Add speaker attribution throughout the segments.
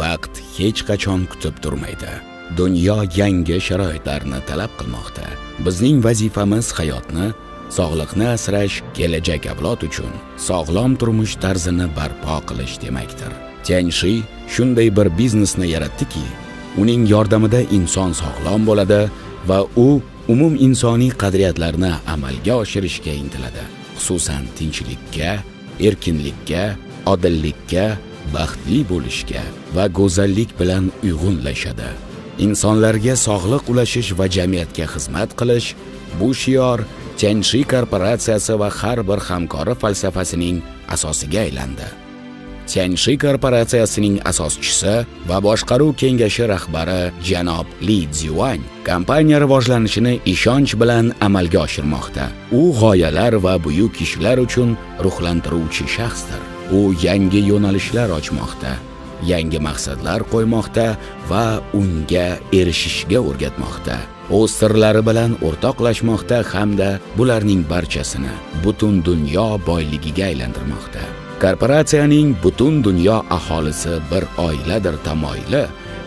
Speaker 1: Vaqt hech qachon kutib turmaydi. Dunyo yangi sharoitlarni talab qilmoqda. Bizning vazifamiz hayotni, sog'liqni asrash, kelajak avlod uchun sog'lom turmush tarzini barpo qilish demakdir. Tianshi shunday bir biznesni yaratdiki, uning yordamida inson sog'lom bo'ladi va u umum insoniy qadriyatlarni amalga oshirishga intiladi. Xususan, tinchlikka, erkinlikka, odillikka, baxtli bo'lishga va go'zallik bilan uyg'unlashadi. Insonlarga sog'liq ulashish va jamiyatga xizmat qilish bu shior Tianshi korporatsiyasi va har bir hamkori falsafasining asosiga aylandi. Tianshi korporatsiyasining asoschisi va boshqaruv kengashi rahbari janob Li Ziyuan kompaniya rivojlanishini ishonch bilan amalga oshirmoqda. U g'oyalar va buyuk ishlar uchun ruhlantiruvchi shaxsdir. U yangi yo'nalishlar ochmoqda, yangi maqsadlar qo'ymoqda va unga erishishga o'rgatmoqda. O'z sirlari bilan o'rtoqlashmoqda hamda bularning barchasini butun dunyo boyligiga aylantirmoqda. Korporatsiyaning butun dunyo aholisi bir oiladir tamoyili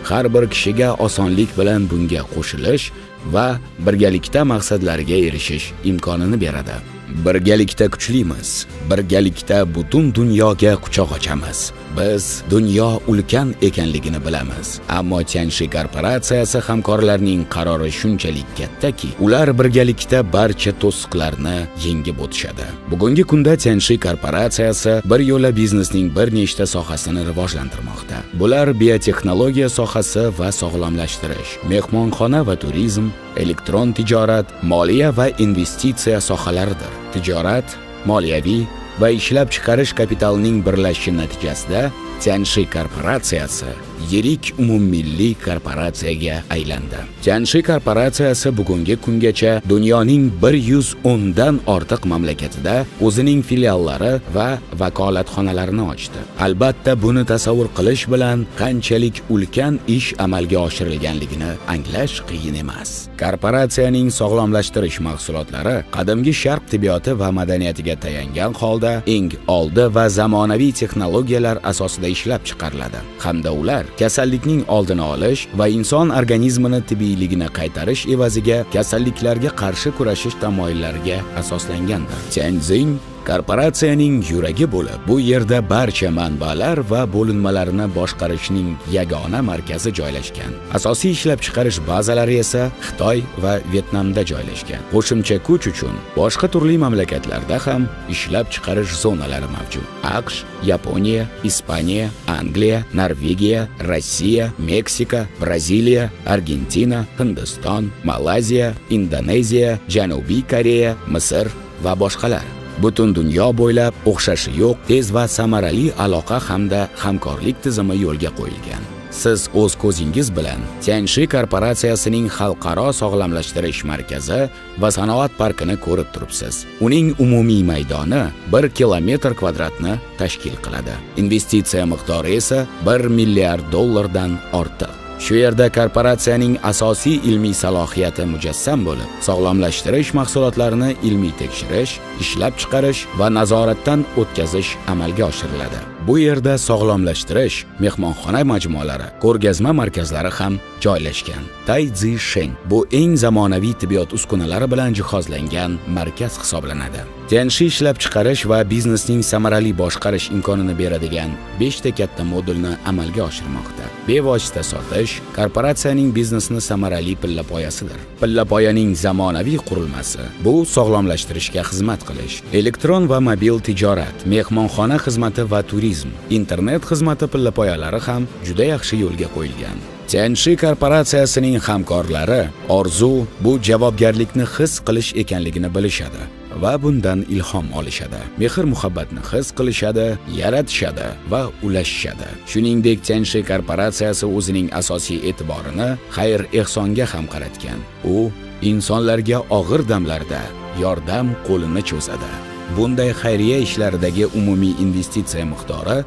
Speaker 1: har bir kishiga osonlik bilan bunga qo'shilish va birgalikda maqsadlarga erishish imkonini beradi. Birgalikda kuchlimiz, birgalikda butun dunyoga quchoq ochamiz. Biz dunyo ulkan ekanligini bilamiz, ammo Tianshi korporatsiyasi hamkorlarining qarori shunchalik kattaki, ular birgalikda barcha to'siqlarni yengib o'tishadi. Bugungi kunda Tianshi korporatsiyasi bir yo'la biznesning bir nechta sohasini rivojlantirmoqda. Bular biotexnologiya sohasi va sog'lomlashtirish, mehmonxona va turizm, elektron tijorat, moliya va investitsiya sohalaridir. Tijorat, moliyaviy va ishlab chiqarish kapitalining birlashishi natijasida Tianshi korporatsiyasi yirik umummilliy korporatsiyaga aylandi. Tianshi korporatsiyasi bugungi kungacha dunyoning 110 dan ortiq mamlakatida o'zining filiallari va vakolatxonalarini ochdi. Albatta, buni tasavvur qilish bilan qanchalik ulkan ish amalga oshirilganligini anglash qiyin emas. Korporatsiyaning sog'lomlashtirish mahsulotlari qadimgi sharq tibbiyoti va madaniyatiga tayangan holda eng oldi va zamonaviy texnologiyalar asosida ishlab chiqariladi hamda ular kasallikning oldini olish va inson organizmini tibbiyligini qaytarish evaziga kasalliklarga qarshi kurashish tamoyillariga asoslangandir. Tianjin korporatsiyaning yuragi bo'lib, bu yerda barcha manbalar va bo'linmalarni boshqarishning yagona markazi joylashgan. Asosiy ishlab chiqarish bazalari esa Xitoy va Vyetnamda joylashgan. Qo'shimcha kuch uchun boshqa turli mamlakatlarda ham ishlab chiqarish zonalari mavjud. AQSh, Yaponiya, Ispaniya, Angliya, Norvegiya, Rossiya, Meksika, Braziliya, Argentina, Hindiston, Malayziya, Indoneziya, Janubiy Koreya, Misr va boshqalar. Butun dunyo bo'ylab o'xshashi yo'q tez va samarali aloqa hamda hamkorlik tizimi yo'lga qo'yilgan. Siz o'z ko'zingiz bilan Tianshi korporatsiyasining xalqaro sog'lomlashtirish markazi va sanoat parkini ko'rib turibsiz. Uning umumiy maydoni 1 kilometr kvadratni tashkil qiladi. Investitsiya miqdori esa 1 milliard dollardan ortiq. Shu yerda korporatsiyaning asosiy ilmiy salohiyati mujassam bo'lib, sog'lomlashtirish mahsulotlarini ilmiy tekshirish, ishlab chiqarish va nazoratdan o'tkazish amalga oshiriladi. Bu yerda sog'lomlashtirish, mehmonxona majmualari, ko'rgazma markazlari ham joylashgan. Taizi Shen bu eng zamonaviy tibbiyot uskunalari bilan jihozlangan markaz hisoblanadi. Tianshi ishlab chiqarish va biznesning samarali boshqarish imkonini beradigan 5 ta katta modulni amalga oshirmoqda. Bevosita sotish korporatsiyaning biznesni samarali pillapoyasidir. Pillapoyaning zamonaviy qurilmasi bu sog'lomlashtirishga xizmat qilish, elektron va mobil tijorat, mehmonxona xizmati va turizm, internet xizmati pillapoyalari ham juda yaxshi yo'lga qo'yilgan. Tianshi korporatsiyasining hamkorlari orzu bu javobgarlikni his qilish ekanligini bilishadi va bundan ilhom olishadi. Mehr-muhabbatni his qilishadi, yaratishadi va ulashishadi. Shuningdek, Tianshi korporatsiyasi o'zining asosiy e'tiborini xayr-ehsonga ham qaratgan. U insonlarga og'ir damlarda yordam qo'lini cho'zadi. Bunday xayriya ishlaridagi umumiy investitsiya miqdori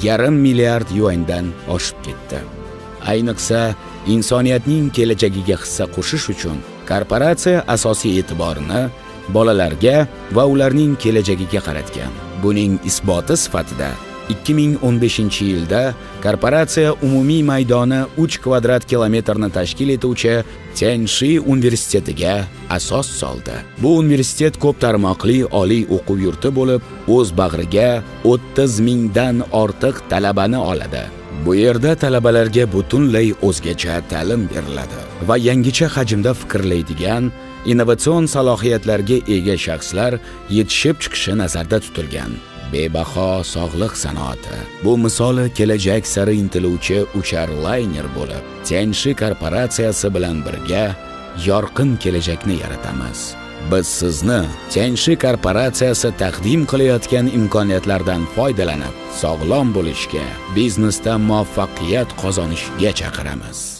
Speaker 1: 0,5 milliard yuandan oshib ketdi. Ayniqsa, insoniyatning kelajagiga hissa qo'shish uchun korporatsiya asosiy e'tiborini bolalarga va ularning kelajagiga qaratgan. Buning isboti sifatida 2015-yilda korporatsiya umumiy maydoni 3 kvadrat kilometrni tashkil etuvchi Tianshi universitetiga asos soldi. Bu universitet ko'p tarmoqli oliy o'quv yurti bo'lib, o'z bag'riga 30 mingdan ortiq talabani oladi. Bu yerda talabalarga butunlay o'zgacha ta'lim beriladi va yangicha hajmda fikrlaydigan, innovatsion salohiyatlarga ega shaxslar yetishib chiqishi nazarda tutilgan. Bebaho sog'liq sanoati. Bu misoli kelajak sari intiluvchi uchar layner bo'lib, Tianshi korporatsiyasi bilan birga yorqin kelajakni yaratamiz. Biz sizni Tianshi korporatsiyasi taqdim qilayotgan imkoniyatlardan foydalanib, sog'lom bo'lishga, biznesda muvaffaqiyat qozonishga chaqiramiz.